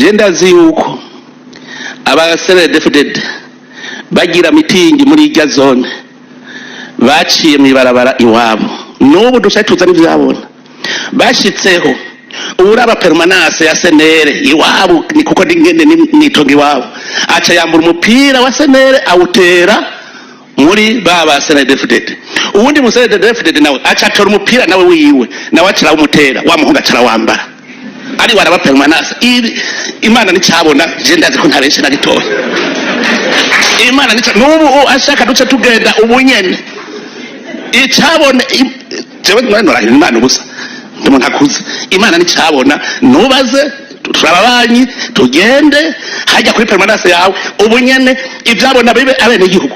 Je ndazi yuko aba CNDD-FDD bagira mitingi muri irya zone, baciye mw'ibarabara iwabo. N'ubu duca tuza n'ivyabona bashitseho, uraba permanence ya CNL iwabo, ni kuko ngende nitonga iwabo, aca yambura umupira wa CNL awutera muri ba CNDD-FDD. Uwundi mu CNDD-FDD nawe aca atora umupira nawe wiwe, nawe aca arawumutera, wa muhungu aca arawambara, ari waraba permanence. Imana nicabona, je ndazi ko ntabeshe na gitoya. Imana nica n'ubu ashaka duce tugenda ubu nyene icabona. Jewe norahira Imana ubusa, ndi umuntu akuze. Imana nicabona, nubaze turababanyi, tugende hajya kuri permanence yawe ubu nyene, ivyabona bibe abenegihugu.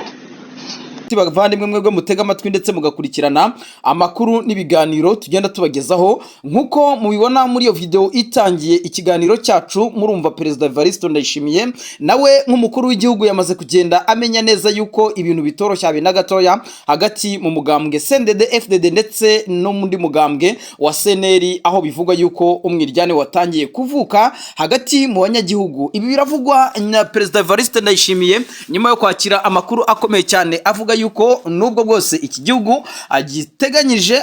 Bavandimwe, mwebwe mutega amatwi ndetse mugakurikirana amakuru n'ibiganiro tugenda tubagezaho, nk'uko mubibona muri iyo video itangiye ikiganiro cyacu, murumva Perezida Evariste Ndayishimiye nawe nk'umukuru w'igihugu yamaze kugenda amenya neza yuko ibintu bitoroshye habe na gatoya hagati mu mugambwe CNDD FDD ndetse no mundi mugambwe wa CNL, aho bivugwa yuko umwiryane watangiye kuvuka hagati mu banyagihugu. Ibi biravugwa na Perezida Evariste Ndayishimiye nyuma yo kwakira amakuru akomeye cyane avuga yuko nubwo bwose iki gihugu giteganyije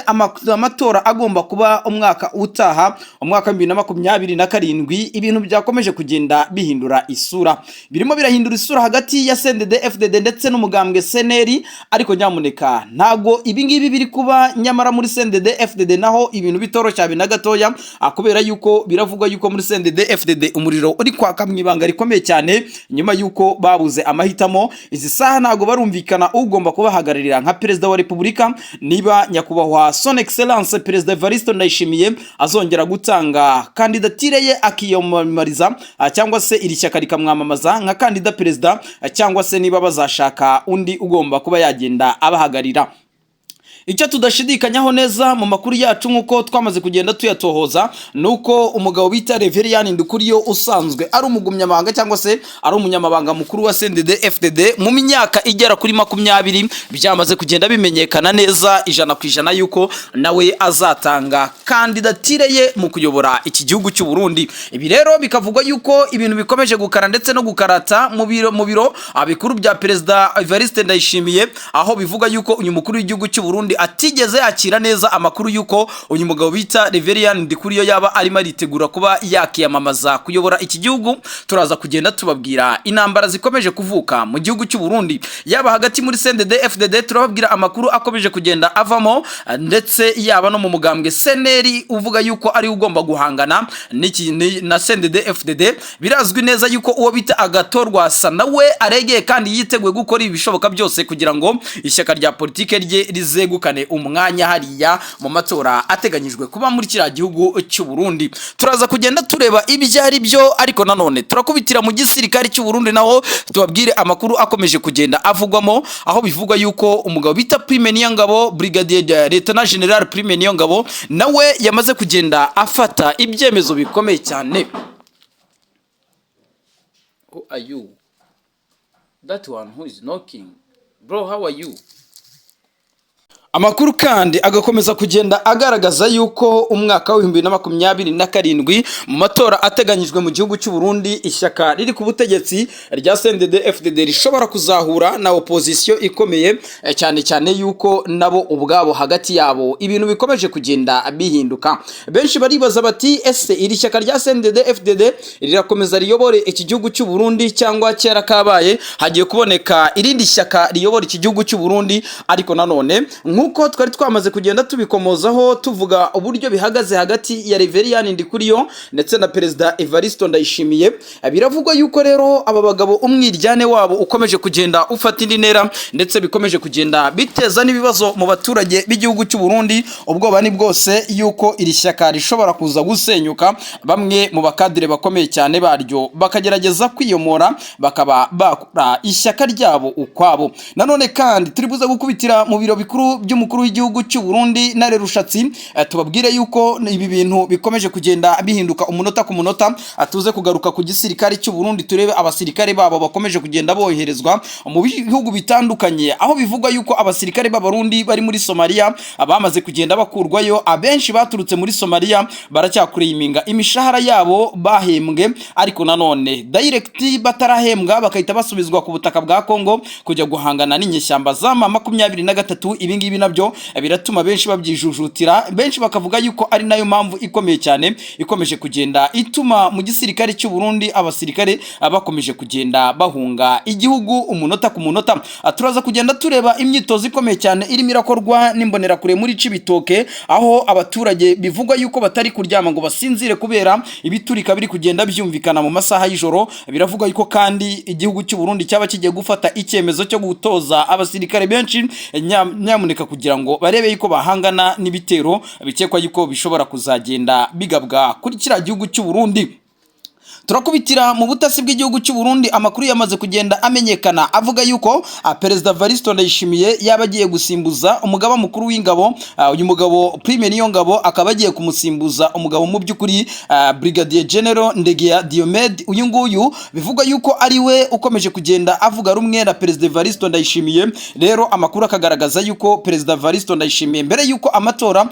amatora agomba kuba umwaka utaha, umwaka wa 2027, ibintu byakomeje kugenda bihindura isura, birimo birahindura isura hagati ya CNDD FDD ndetse n'umugambwe CNL. Ariko nyamuneka, ntago ibi ngibi biri kuba nyamara muri CNDD FDD naho ibintu bitoroshye habe na gatoya, kubera yuko biravugwa yuko muri CNDD FDD umuriro uri kwaka mu ibanga rikomeye cyane nyuma yuko babuze amahitamo. Izi saha ntago barumvikana ugomba kubahagararira nka perezida wa repubulika, niba nyakubahwa Son Excellence Perezida Evariste Ndayishimiye azongera gutanga kandidatire ye akiyamamariza, cyangwa se iri shyaka rikamwamamaza nka kandida perezida, cyangwa se niba bazashaka undi ugomba kuba yagenda abahagararira. Icyo tudashidikanyaho neza mu makuru yacu, nk'uko twamaze kugenda tuyatohoza, ni uko umugabo bita Reverien Ndikuriyo, usanzwe ari umugumyamabanga cyangwa se ari umunyamabanga mukuru wa CNDD FDD mu myaka igera kuri 20, byamaze kugenda bimenyekana neza 100% yuko nawe azatanga kandidatire ye mu kuyobora iki gihugu cy'u Burundi. Ibi rero bikavugwa yuko ibintu bikomeje gukara ndetse no gukarata mu biro bikuru bya Perezida Evariste Ndayishimiye, aho bivuga yuko uyu mukuru w'igihugu cy'u Burundi atigeze yakira neza amakuru yuko uyu mugabo bita Reverien Ndikuriyo yaba arimo aritegura kuba yakiyamamaza kuyobora iki gihugu. Turaza kugenda tubabwira intambara zikomeje kuvuka mu gihugu cy'u Burundi, yaba hagati muri CNDD FDD, turababwira amakuru akomeje kugenda avamo, ndetse yaba no mu mugambwe CNL uvuga yuko ari ugomba guhangana na CNDD FDD. Birazwi neza yuko uwo bita Agathon Rwasa nawe aregeye kandi yiteguye gukora ibishoboka byose kugira ngo ishyaka rya politike rye rizegukane umwanya hariya mu matora ateganyijwe kuba muri kiriya gihugu cy'u Burundi. Turaza kugenda tureba ibyo ari byo, ariko nanone turakubitira mu gisirikare cy'u Burundi, naho tubabwire amakuru akomeje kugenda avugwamo, aho bivugwa yuko umugabo bita Prime Niyongabo, Brigadier Lieutenant General Prime Niyongabo, nawe yamaze kugenda afata ibyemezo bikomeye cyane. Who are you? That one who is knocking. Bro, how are you? Amakuru kandi agakomeza kugenda agaragaza yuko umwaka wa 2027, mu matora ateganyijwe mu gihugu cy'u Burundi, ishyaka riri ku butegetsi rya CNDD FDD rishobora kuzahura na opposition ikomeye, cyane cyane yuko nabo ubwabo hagati yabo ibintu bikomeje kugenda bihinduka. Benshi baribaza bati: "Ese iri shyaka rya CNDD FDD rirakomeza riyobore iki gihugu cy'u Burundi, cyangwa kera kabaye hagiye kuboneka irindi shyaka riyobora iki gihugu cy'u Burundi?" Ariko nanone, nk'uko twari twamaze kugenda tubikomozaho, tuvuga uburyo bihagaze hagati ya Reverien Ndikuriyo ndetse na Perezida Evariste Ndayishimiye, biravugwa yuko rero aba bagabo umwiryane wabo ukomeje kugenda ufata indi ntera, ndetse bikomeje kugenda biteza n'ibibazo mu baturage b'igihugu cy'u Burundi. Ubwoba ni bwose yuko iri shyaka rishobora kuza gusenyuka, bamwe mu bakadire bakomeye cyane baryo bakagerageza kwiyomora, bakaba bakora ishyaka ryabo ukwabo. Nanone kandi turi buze gukubitira mu biro bikuru by'umukuru w'igihugu cy'u Burundi, aho biravugwa yuko by'umukuru w'igihugu cy'u Burundi na Rushatsi. Tubabwire yuko ibi bintu bikomeje kugenda bihinduka umunota ku munota. Tuze kugaruka ku gisirikare cy'u Burundi, turebe abasirikare babo bakomeje kugenda boherezwa mu bihugu bitandukanye, aho bivugwa yuko abasirikare b'Abarundi bari muri Somalia bamaze kugenda bakurwayo. Abenshi baturutse muri Somalia baracyakureyiminga imishahara yabo bahembwe, ariko nanone direct batarahembwa bakahita basubizwa ku butaka bwa Kongo kujya guhangana n'inyeshyamba za M23. Ibi ngibi nabyo biratuma benshi babyijujutira, benshi bakavuga yuko ari nayo mpamvu ikomeye cyane ikomeje kugenda ituma mu gisirikare cy'u Burundi abasirikare bakomeje kugenda bahunga igihugu umunota ku munota. Turaza kugenda tureba imyitozo ikomeye cyane irimo irakorwa n'imbonerakure muri Cibitoke, aho abaturage bivugwa yuko batari kuryama ngo basinzire kubera ibiturika biri kugenda byumvikana mu masaha y'ijoro. Biravugwa yuko kandi igihugu cy'u Burundi cyaba kigiye gufata icyemezo cyo gutoza abasirikare benshi nyamuneka kugira ngo barebe yuko bahangana n'ibitero bikekwa yuko bishobora kuzagenda bigabwa kuri kiriya gihugu cy'u Burundi. Turakubitira mu butasi bw'igihugu cy'u Burundi, amakuru yamaze kugenda amenyekana avuga yuko Perezida Evariste Ndayishimiye yaba agiye gusimbuza umugaba mukuru w'ingabo, uyu mugabo Prime Niyongabo, akaba agiye kumusimbuza umugabo mu by'ukuri Brigadier General Ndegeya Diomede. Uyu nguyu bivugwa yuko ari we ukomeje kugenda avuga rumwe na Perezida Evariste Ndayishimiye. Rero amakuru akagaragaza yuko Perezida Evariste Ndayishimiye, mbere yuko amatora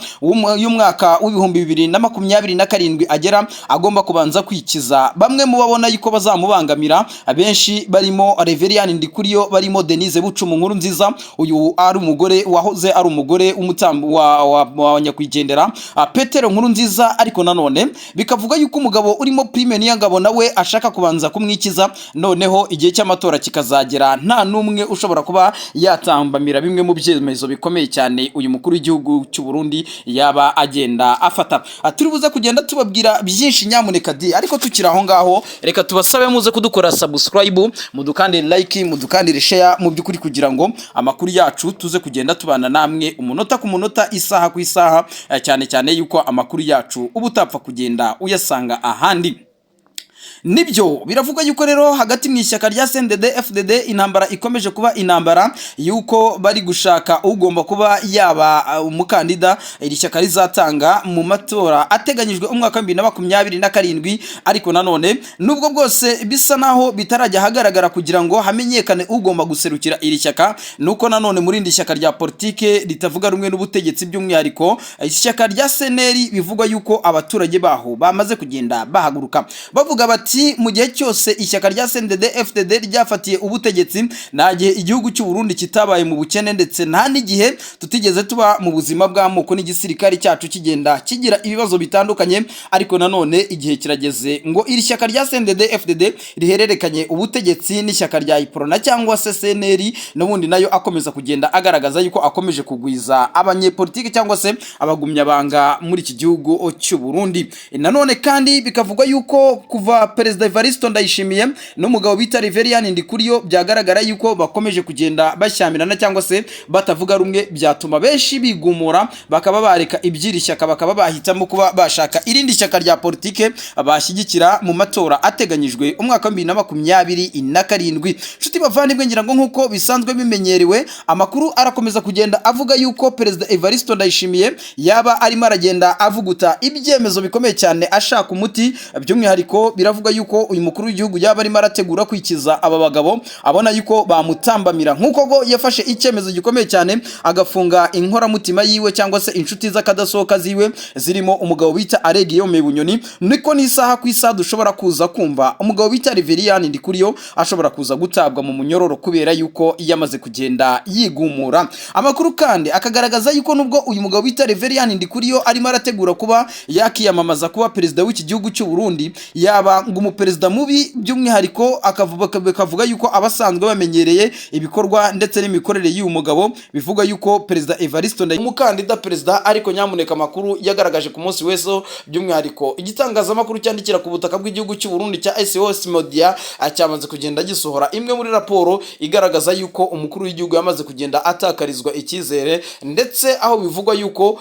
y'umwaka w'2027 agera, agomba kubanza kwikiza bamwe mu babona yuko bazamubangamira. Abenshi barimo Reverien Ndikuriyo, barimo Denise Bucumu nkuru nziza, uyu ari umugore wahoze ari umugore w'umutambo wa nyakwigendera Petero nkuru nziza. Ariko nanone bikavuga yuko umugabo urimo Prime Niyongabo nawe ashaka kubanza kumwikiza, noneho igihe cy'amatora kikazagera nta n'umwe ushobora kuba yatambamira bimwe mu byemezo bikomeye cyane uyu mukuru w'igihugu cy'u Burundi yaba agenda afata. Turi buze kugenda tubabwira byinshi nyamuneka di, ariko tukiri aho ngaho reka tubasabe muze kudukora subscribe, mudukandire like, mudukandire share, mu by'ukuri kugira ngo amakuru yacu tuze kugenda tubana namwe umunota ku munota, isaha ku isaha, cyane cyane yuko amakuru yacu uba utapfa kugenda uyasanga ahandi. Nibyo, biravugwa yuko rero hagati mu ishyaka rya CNDD FDD intambara ikomeje kuba intambara, yuko bari gushaka ugomba kuba yaba umukandida iri shyaka rizatanga mu matora ateganyijwe umwaka wa 2027. Ariko nanone nubwo bwose bisa naho bitarajya ahagaragara kugira ngo hamenyekane ugomba guserukira iri shyaka, nuko nanone muri iri shyaka rya politike ritavuga rumwe n'ubutegetsi, by'umwihariko ishyaka rya CNL, bivugwa yuko abaturage baho bamaze kugenda bahaguruka bavuga bati mu gihe cyose ishyaka rya CNDD FDD ryafatiye ubutegetsi, nta gihe igihugu cy'u Burundi kitabaye mu bukene, ndetse nta n'igihe tutigeze tuba mu buzima bw'amoko n'igisirikare cyacu kigenda kigira ibibazo bitandukanye. Ariko nanone igihe kirageze ngo iri shyaka rya CNDD FDD rihererekanye ubutegetsi n'ishyaka rya Iprona cyangwa se CNL, n'ubundi nayo akomeza kugenda agaragaza yuko akomeje kugwiza abanyepolitike cyangwa se abagumyabanga muri iki gihugu cy'u Burundi. Nanone kandi bikavugwa yuko kuva Perezida Evariste Ndayishimiye n'umugabo bita Reverien Ndikuriyo byagaragara yuko bakomeje kugenda bashyamirana cyangwa se batavuga rumwe, byatuma benshi bigumura bakaba bareka iby'iri shyaka, bakaba bahitamo kuba bashaka irindi shyaka rya politike bashyigikira mu matora ateganyijwe umwaka wa 2027. Nshuti bavandimwe, ngira ngo nk'uko bisanzwe bimenyerewe, amakuru arakomeza kugenda avuga yuko Perezida Evariste Ndayishimiye yaba arimo aragenda avuguta ibyemezo bikomeye cyane ashaka umuti. By'umwihariko biravuga yuko uyu mukuru w'igihugu yaba arimo arategura kwikiza aba bagabo abona yuko bamutambamira, nk'uko go yafashe icyemezo gikomeye cyane agafunga inkoramutima yiwe cyangwa se inshuti z'akadasohoka ziwe zirimo umugabo bita Alain Guillaume Bunyoni. Niko n'isaha ku isaha dushobora kuza kumva umugabo bita Reverien Ndikuriyo ashobora kuza gutabwa mu munyororo kubera yuko yamaze kugenda yigumura. Amakuru kandi akagaragaza yuko nubwo uyu mugabo bita Reverien Ndikuriyo arimo arategura kuba yakiyamamaza kuba perezida w'iki gihugu cy'u Burundi, yaba ngo umuperezida mubi, by'umwihariko bakavuga yuko abasanzwe bamenyereye ibikorwa ndetse n'imikorere y'uyu mugabo, bivuga yuko Perezida Evariste Ndayishimiye umukandida perezida. Ariko nyamuneka, amakuru yagaragaje ku munsi w'ejo, by'umwihariko igitangazamakuru cyandikira ku butaka bw'igihugu cy'u Burundi cya SOS Media, cyamaze kugenda gisohora imwe muri raporo igaragaza yuko umukuru w'igihugu yamaze kugenda atakarizwa icyizere, ndetse aho bivugwa yuko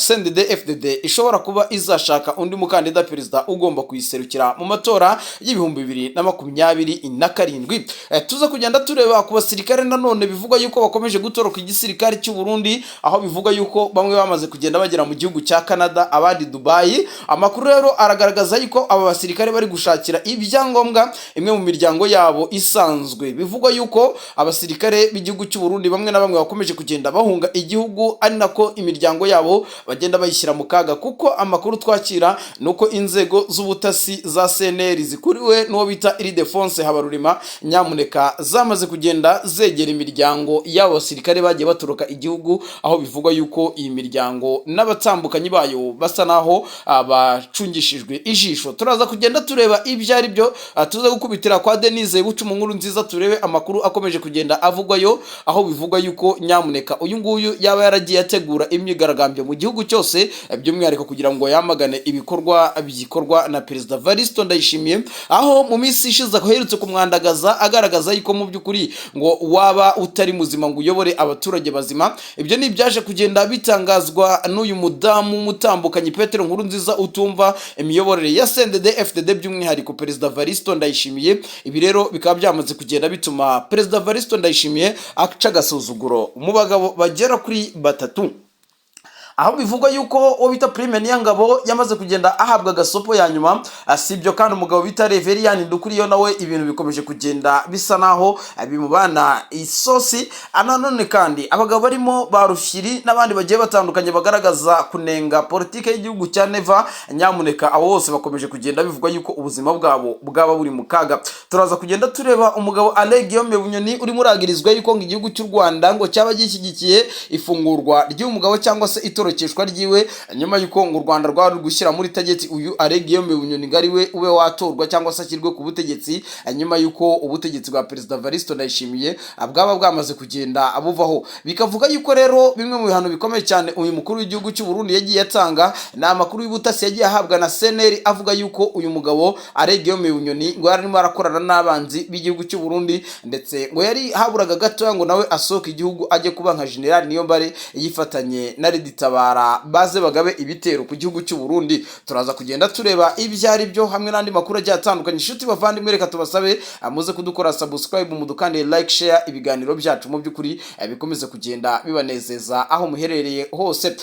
CNDD FDD ishobora kuba izashaka undi mukandida perezida ugomba kuyiserukira mu matora. matora y'2027. Tuza kugenda tureba ku basirikare nanone bivugwa yuko bakomeje gutoroka igisirikare cy'u Burundi, aho bivugwa yuko bamwe bamaze kugenda bagera mu gihugu cya Canada, abandi Dubai. Amakuru rero aragaragaza yuko aba basirikare bari gushakira ibyangombwa imwe mu miryango yabo isanzwe. Bivugwa yuko abasirikare b'igihugu cy'u Burundi bamwe na bamwe bakomeje kugenda bahunga igihugu, ari nako imiryango yabo bagenda bayishyira mu kaga, kuko amakuru twakira ni uko inzego z'ubutasi za CNL zikuriwe n'uwo bita Ildefonse Habarurima nyamuneka zamaze kugenda zegera imiryango y'abo basirikare bagiye batoroka igihugu, aho bivugwa yuko iyi miryango n'abatambukanyi bayo basa naho bacungishijwe ijisho. Turaza kugenda tureba ibyo ari byo. Tuza gukubitira kwa Denise Buca mu nkuru nziza, turebe amakuru akomeje kugenda avugwayo, aho bivugwa yuko nyamuneka uyu nguyu yaba yaragiye ategura imyigaragambyo mu gihugu cyose, by'umwihariko kugira ngo yamagane ibikorwa bikorwa na Perezida Varisto Ndayishimiye, aho mu minsi ishize aherutse kumwandagaza agaragaza yuko mu by'ukuri ngo waba utari muzima ngo uyobore abaturage bazima. Ibyo ni ibyaje kugenda bitangazwa n'uyu mudamu w'umutambukanyi Petero Nkuru Nziza, utumva imiyoborere ya CNDD FDD, by'umwihariko Perezida Varisto Ndayishimiye. Ibi rero bikaba byamaze kugenda bituma Perezida Varisto Ndayishimiye aca agasuzuguro mu bagabo bagera kuri batatu, aho bivugwa yuko uwo bita Prime Niyongabo yamaze kugenda ahabwa agasopo ya nyuma. Si ibyo kandi, umugabo bita Reverien Ndukuriyo nawe ibintu bikomeje kugenda bisa naho bimubana isosi. Nanone kandi abagabo barimo ba Rufyiri n'abandi bagiye batandukanye bagaragaza kunenga politike y'igihugu cya Neva, nyamuneka abo bose bakomeje kugenda bivugwa yuko ubuzima bwabo bwaba buri mu kaga. Turaza kugenda tureba umugabo Alain Guillaume Bunyoni urimo uragirizwa yuko ngo igihugu cy'u Rwanda ngo cyaba gishyigikiye ifungurwa ry'uyu mugabo cyangwa se itorokeshwa ryiwe, nyuma y'uko ngo u Rwanda rwari gushyira muri target uyu Alain Guillaume Bunyoni ngo ari we ube watorwa cyangwa se ashyirwe ku butegetsi, nyuma y'uko ubutegetsi bwa Perezida Varisto Ndayishimiye bwaba bwamaze kugenda buvaho. Bikavuga yuko rero bimwe mu bihano bikomeye cyane uyu mukuru w'igihugu cy'u Burundi yagiye atanga ni amakuru y'ubutasi yagiye ahabwa na CNL, avuga yuko uyu mugabo Alain Guillaume Bunyoni ngo yarimo arakorana n'abanzi b'igihugu cy'u Burundi, ndetse ngo yari haburaga gatoya ngo nawe asohoke igihugu ajye kuba nka General Niyombare, yifatanye na RED Tabara, baze bagabe ibitero ku gihugu cy'u Burundi. Turaza kugenda tureba ibyo ari byo hamwe n'andi makuru agiye atandukanye. Inshuti bavandimwe, reka tubasabe muze kudukora subscribe, mudukande like, share, ibiganiro byacu mu by'ukuri bikomeze kugenda bibanezeza aho muherereye hose.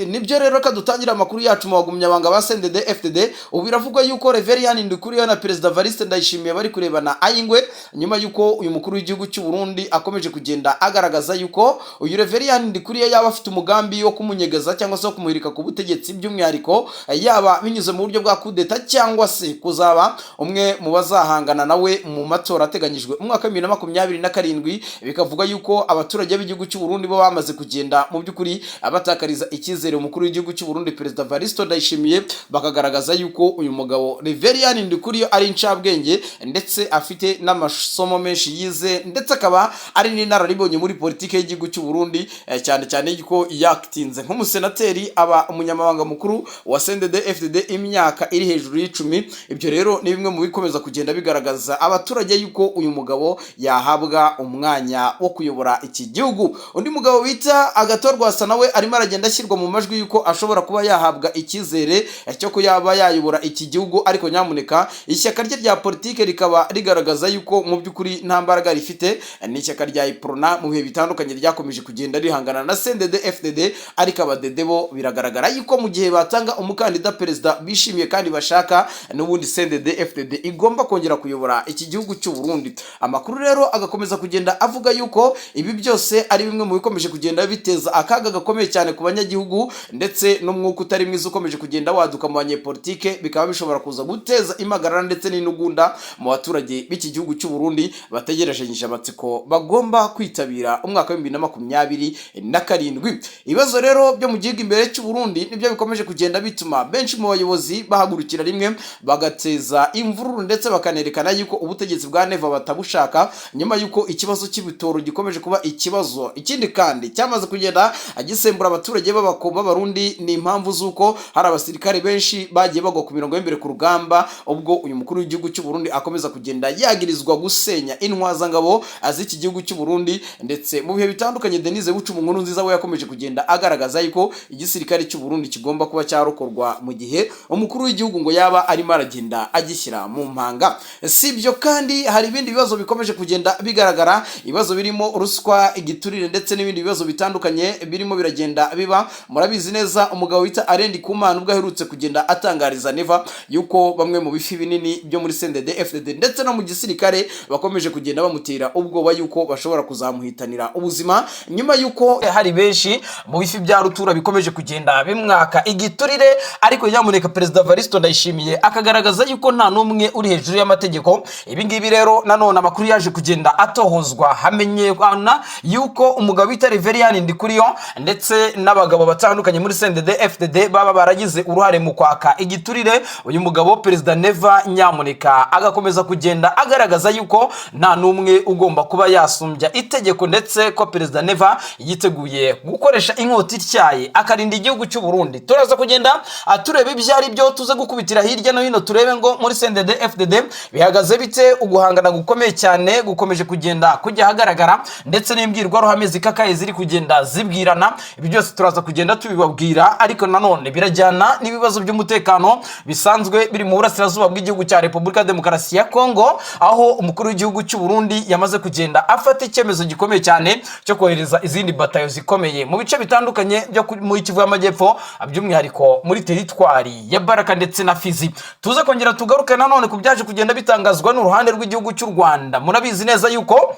Nibyo rero, reka dutangire amakuru yacu mu bagumyabanga ba CNDD FDD. Ubu biravugwa yuko Reverien Ndikuriyo na Perezida Variste Ndayishimiye bari kurebana ayingwe, nyuma yuko uyu mukuru w'igihugu cy'u Burundi akomeje kugenda agaragaza yuko uyu Reverien Ndikuriyo yaba afite umugambi wo kumunyegeza cyangwa se wo kumuhirika ku butegetsi, by'umwihariko yaba binyuze mu buryo bwa kudeta cyangwa se kuzaba umwe mu bazahangana nawe mu matora ateganyijwe umwaka wa 2027. Bikavuga yuko abaturage b'igihugu cy'u Burundi bo bamaze kugenda mu by'ukuri batakariza icyizere umukuru w'igihugu cy'u Burundi Perezida Varisto Ndayishimiye, bakagaragaza yuko uyu mugabo Reverien Ndikuriyo ari incabwenge, ndetse afite n'amasomo menshi yize, ndetse akaba ari n'inararibonye muri politike y'igihugu cy'u Burundi, cyane cyane yuko yakitinze nk'umusenateri, aba umunyamabanga mukuru wa CNDD FDD imyaka iri hejuru y'10. Ibyo rero ni bimwe mu bikomeza kugenda bigaragaza abaturage yuko uyu mugabo yahabwa umwanya wo kuyobora iki gihugu. Undi mugabo bita Agathon Rwasa nawe arimo aragenda ashyirwa mu majwi yuko ashobora kuba yahabwa icyizere cyo kuyaba yayobora iki gihugu, ariko nyamuneka ishyaka rye rya politike rikaba rigaragaza yuko mu by'ukuri nta mbaraga rifite. Ni ishyaka rya Uprona, mu bihe bitandukanye ryakomeje kugenda rihangana na CNDD FDD, ariko abadede bo biragaragara yuko mu gihe batanga umukandida perezida bishimiye kandi bashaka, n'ubundi CNDD FDD igomba kongera kuyobora iki gihugu cy'u Burundi. Amakuru rero agakomeza kugenda avuga yuko ibi byose ari bimwe mu bikomeje kugenda biteza akaga gakomeye cyane ku banyagihugu, ndetse n'umwuka utari mwiza ukomeje kugenda waduka mu banyepolitike, bikaba bishobora kuza guteza impagarara ndetse n'intugunda mu baturage b'iki gihugu cy'u Burundi bategerejanyije amatsiko bagomba kwitabira umwaka wa 2027. Ibibazo rero byo mu gihugu imbere cy'u Burundi nibyo bikomeje kugenda bituma benshi mu bayobozi bahagurukira rimwe bagateza imvururu, ndetse bakanerekana yuko ubutegetsi bwa Neva batabushaka, nyuma yuko ikibazo cy'ibitoro gikomeje kuba ikibazo. Ikindi kandi cyamaze kugenda gisembura abaturage b'Abarundi ni impamvu z'uko hari abasirikare benshi bagiye bagwa ku mirongo y'imbere ku rugamba, ubwo uyu mukuru w'igihugu cy'u Burundi akomeza kugenda yagirizwa gusenya intwazangabo z'iki gihugu cy'u Burundi. Ndetse mu bihe bitandukanye Denise Bucuma nkuru nziza we yakomeje kugenda agaragaza agaragaza yuko igisirikare cy'u Burundi kigomba kuba cyarokorwa mu gihe umukuru w'igihugu ngo yaba arimo aragenda agishyira mu mpanga. Si ibyo kandi, hari ibindi bibazo bikomeje kugenda bigaragara, ibibazo birimo ruswa, igiturire ndetse n'ibindi bibazo bitandukanye birimo biragenda biba. Murabizi neza, umugabo wita Alain Ndikumana ubwo aherutse kugenda atangariza Neva yuko bamwe mu bifi binini byo muri CNDD FDD ndetse no mu gisirikare bakomeje kugenda bamutera ubwoba yuko bashobora kuzamuhitanira ubuzima, nyuma yuko hari benshi mu bifi bya rutura bikomeje kugenda bimwaka igiturire. Ariko nyamuneka, Perezida Varisto Ndayishimiye akagaragaza yuko nta n'umwe uri hejuru y'amategeko. Ibi ngibi rero nanone amakuru yaje kugenda atohozwa, hamenyekana yuko umugabo bita Reverien Ndikuriyo ndetse n'abagabo batandukanye muri CNDD FDD baba baragize uruhare mu kwaka igiturire uyu mugabo. Perezida Neva nyamuneka agakomeza kugenda agaragaza yuko nta n'umwe ugomba kuba yasumbya itegeko, ndetse ko Perezida Neva yiteguye gukoresha inkota ityaye akarinda igihugu cy'u Burundi. Turaza kugenda tureba ibyo ari byo, tuze gukubitira hirya no hino, turebe ngo muri CNDD FDD bihagaze bite. Uguhangana gukomeye cyane gukomeje kugenda kujya ahagaragara, ndetse n'imbwirwaruhame zikakaye ziri kugenda zibwirana. Ibi byose turaza kugenda tubibabwira, ariko nanone birajyana n'ibibazo by'umutekano bisanzwe biri mu burasirazuba bw'igihugu cya Repubulika ya Demokarasi ya Kongo, aho umukuru w'igihugu cy'u Burundi yamaze kugenda afata icyemezo gikomeye cyane cyo kohereza izindi batayo zikomeye mu bice bitandukanye byo muri Kivu y'Amajyepfo, by'umwihariko muri teritwari ya Baraka ndetse na Fizi. Tuze kongera tugaruke nanone ku byaje kugenda bitangazwa n'uruhande rw'igihugu cy'u Rwanda. Murabizi neza yuko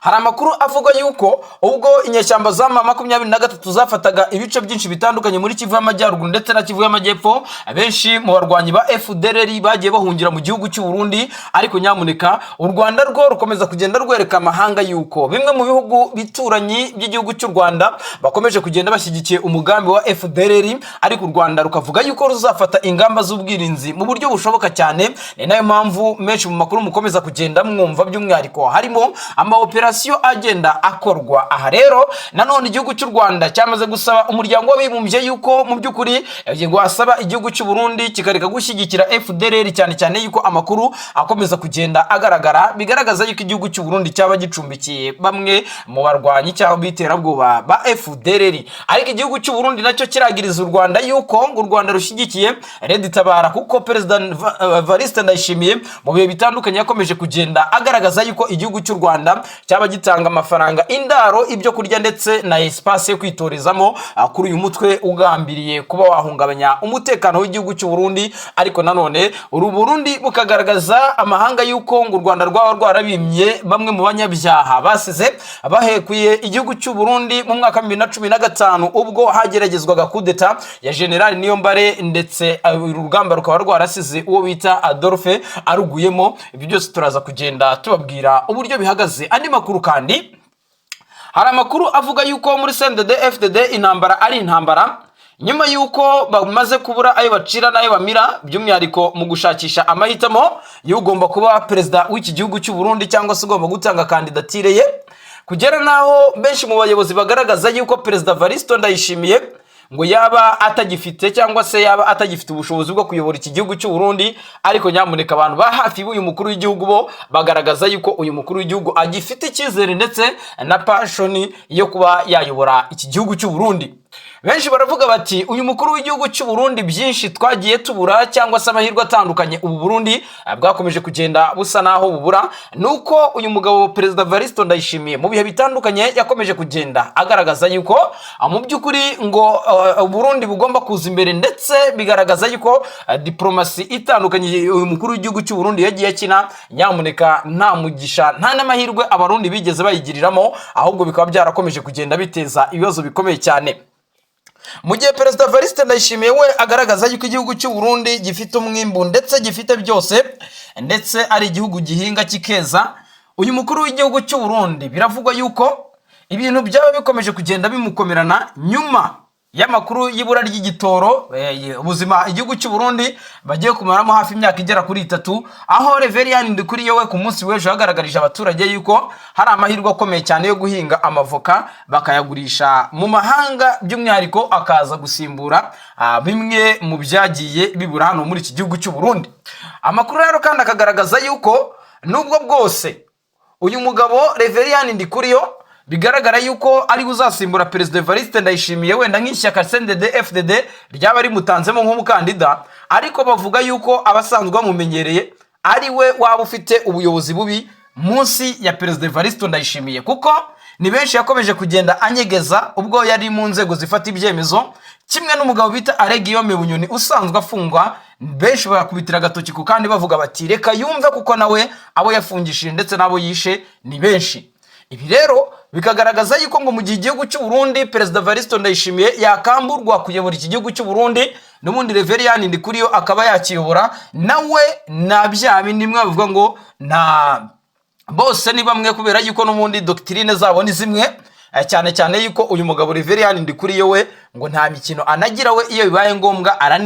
hari amakuru avuga yuko ubwo inyeshyamba za M23 zafataga ibice byinshi bitandukanye muri Kivu y'Amajyaruguru ndetse na Kivu y'Amajyepfo, benshi mu barwanyi ba FDLR bagiye bahungira mu gihugu cy'u Burundi. Ariko nyamuneka, u Rwanda rwo rukomeza kugenda rwereka amahanga yuko bimwe mu bihugu bituranyi by'igihugu cy'u Rwanda bakomeje kugenda bashyigikiye umugambi wa FDLR, ariko u Rwanda rukavuga yuko ruzafata ingamba z'ubwirinzi mu buryo bushoboka cyane. Ni nayo mpamvu menshi mu makuru mukomeza kugenda mwumva, by'umwihariko harimo ama operasiyo agenda akorwa. Aha rero nanone igihugu cy'u Rwanda cyamaze gusaba Umuryango w'Abibumbye yuko mu by'ukuri wasaba igihugu cy'u Burundi kikareka gushyigikira FDLR, cyane cyane yuko amakuru akomeza kugenda agaragara bigaragaza yuko igihugu cy'u Burundi cyaba gicumbikiye bamwe mu barwanyi cyangwa b'iterabwoba ba FDLR. Ariko igihugu cy'u Burundi nacyo kiragiriza u Rwanda yuko ngo u Rwanda rushyigikiye Red Tabara, kuko Perezida Evariste Ndayishimiye mu bihe bitandukanye yakomeje kugenda agaragaza yuko igihugu cy'u Rwanda cyaba gitanga amafaranga, indaro, ibyo kurya ndetse na espace yo kwitorezamo kuri uyu mutwe ugambiriye kuba wahungabanya umutekano w'igihugu cy'u Burundi. Ariko nanone uru Burundi bukagaragaza amahanga yuko ngo u Rwanda rwaba rwarabimye bamwe mu banyabyaha basize bahekuye igihugu cy'u Burundi mu mwaka wa 2015, ubwo hageragezwaga kudeta ya General Niyombare, ndetse uru rugamba rukaba rwarasize uwo bita Adolphe aruguyemo. Ibyo byose turaza kugenda tubabwira uburyo bihagaze. Andi makuru kandi, hari amakuru avuga yuko muri CNDD FDD intambara ari intambara, nyuma yuko bamaze kubura ayo bacira n'ayo bamira, by'umwihariko mu gushakisha amahitamo y'ugomba kuba perezida w'iki gihugu cy'u Burundi cyangwa se ugomba gutanga kandidatire ye, kugera n'aho benshi mu bayobozi bagaragaza yuko Perezida Varisto Ndayishimiye ngo yaba atagifite cyangwa se yaba atagifite ubushobozi bwo kuyobora iki gihugu cy'u Burundi. Ariko nyamuneka, abantu ba hafi b'uyu mukuru w'igihugu bo bagaragaza yuko uyu mukuru w'igihugu agifite icyizere ndetse na passion yo kuba yayobora iki gihugu cy'u Burundi. Benshi baravuga bati: "Uyu mukuru w'igihugu cy'u Burundi, byinshi twagiye tubura cyangwa se amahirwe atandukanye ubu Burundi bwakomeje kugenda busa naho bubura, nuko uyu mugabo Perezida Varisto Ndayishimiye mu bihe bitandukanye yakomeje kugenda agaragaza yuko mu by'ukuri ngo Burundi bugomba kuza imbere, ndetse bigaragaza yuko diplomasi itandukanye uyu mukuru w'igihugu cy'u Burundi yagiye akina, nyamuneka, nta mugisha nta n'amahirwe Abarundi bigeze bayigiriramo, ahubwo bikaba byarakomeje kugenda biteza ibibazo bikomeye cyane." Mu gihe Perezida Evariste Ndayishimiye we agaragaza yuko igihugu cy'u Burundi gifite umwimbu ndetse gifite byose, ndetse ari igihugu gihinga kikeza, uyu mukuru w'igihugu cy'u Burundi biravugwa yuko ibintu byaba bikomeje kugenda bimukomerana nyuma y'amakuru y'ibura ry'igitoro, ubuzima igihugu cy'u Burundi bagiye kumaramo hafi imyaka igera kuri 3, aho Reverien Ndikuriyo we ku munsi w'ejo yagaragarije abaturage yuko hari amahirwe akomeye cyane yo guhinga amavoka bakayagurisha mu mahanga, by'umwihariko akaza gusimbura bimwe mu byagiye bibura hano muri iki gihugu cy'u Burundi. Amakuru rero kandi akagaragaza yuko nubwo bwose uyu mugabo Reverien Ndikuriyo Bigaragara yuko ari uzasimbura Perezida Evariste Ndayishimiye, wenda nk'ishyaka CNDD FDD ryaba rimutanzemo nk'umukandida, ariko bavuga yuko abasanzwe bamumenyereye ari we waba ufite ubuyobozi bubi munsi ya Perezida Evariste Ndayishimiye, kuko ni benshi yakomeje kugenda anyegeza ubwo yari mu nzego zifata ibyemezo, kimwe n'umugabo bita Alain Guillaume Bunyoni usanzwe afungwa. Benshi bakubitira agatoki ku kandi bavuga bati: "Reka yumve," kuko nawe abo yafungishije ndetse n'abo yishe ni benshi. Ibi rero bikagaragaza yuko ngo mu gihe igihugu cy'u Burundi, Perezida Evariste Ndayishimiye yakamburwa kuyobora iki gihugu cy'u Burundi, n'ubundi Reverien Ndikuriyo akaba yakiyobora nawe, na bya bindi mwe bavuga ngo nta bose ni bamwe, kubera yuko n'ubundi doctrine zabo ni zimwe, cyane cyane yuko uyu mugabo Reverien Ndikuriyo we ngo nta mikino anagira, we iyo bibaye ngombwa arani